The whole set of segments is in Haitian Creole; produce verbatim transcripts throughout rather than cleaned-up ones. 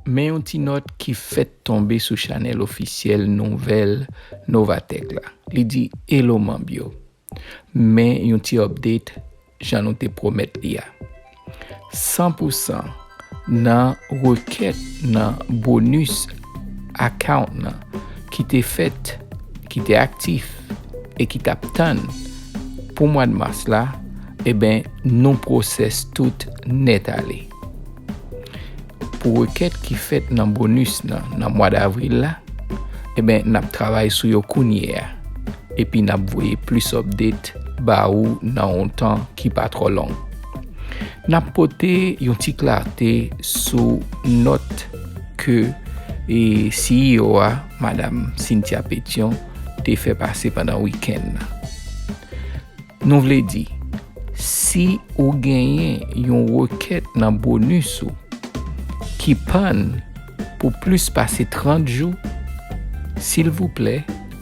Men yon ti nòt ki fèt tonbe sou chanèl ofisyèl nouvèl Novatech la. Li di, "Hello manm yo. Men yon ti update jan nou te pwomèt li a. San pou san nan rekèt nan bonus account nan ki te fèt, ki te aktif e ki t ap tann pou mwa mas la, eben, nou pwosès tout nèt ale." Pou rekèt ki fèt nan bonus nan, nan mwa davril la, eben, n ap travay sou yo kounye a. Epi n ap voye plis update ba ou nan yon tan ki pa twò long. N ap pote yon ti klate sou nòt ke, e, C E O a, Madam Cynthia Pétion, te fè pase pandan wikenn nan. Nou vle di, si ou genyen yon rekèt nan bonus ou ki pann pou plis pase trant jou, silvouplè,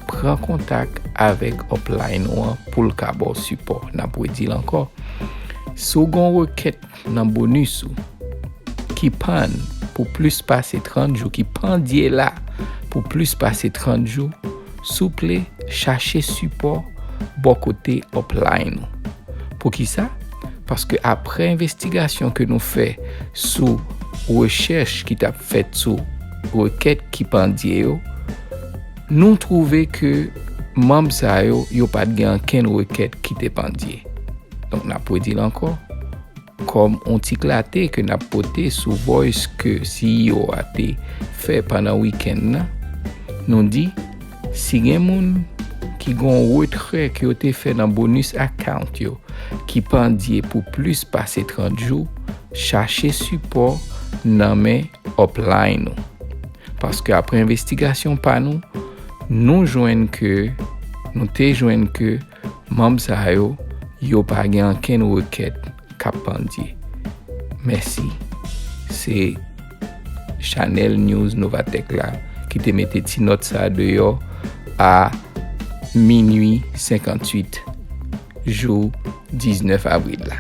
pran kontak avèk upline ou an pou l ka ba w sipò. N ap redi l ankò. Si w gen yon rekèt nan bonus ou ki pann pou plis pase trant jou, ki pandye la pou plis pase trant jou, souple, chache sipò bò kote upline ou. Poukisa? Paske apre envestigasyon ke nou fè sou rechèch ki t ap fèt sou rekèt ki pandye yo, nou twouve ke manm sa yo, yo pa t gen ankenn rekèt ki te pandye. Donk, n ap redi l ankò, kòm yon ti klate ke n ap pote sou voice ke C E O a te fè pandan wikenn nan, nou di, si gen moun ki gen yon retrè ke yo te fè nan bonus account yo, ki pandye pou plis pase trant jou, chache sipò nan men upline ou. Paske apre envestigasyon pa nou, nou jwenn ke, nou te jwenn ke manm sa yo, yo pa gen ankenn rekèt k ap pandye. Mèsi. Se Chanèl News Novatech la ki te mete ti nòt sa a deyò a minui senkantuit, jou diznèf avril la.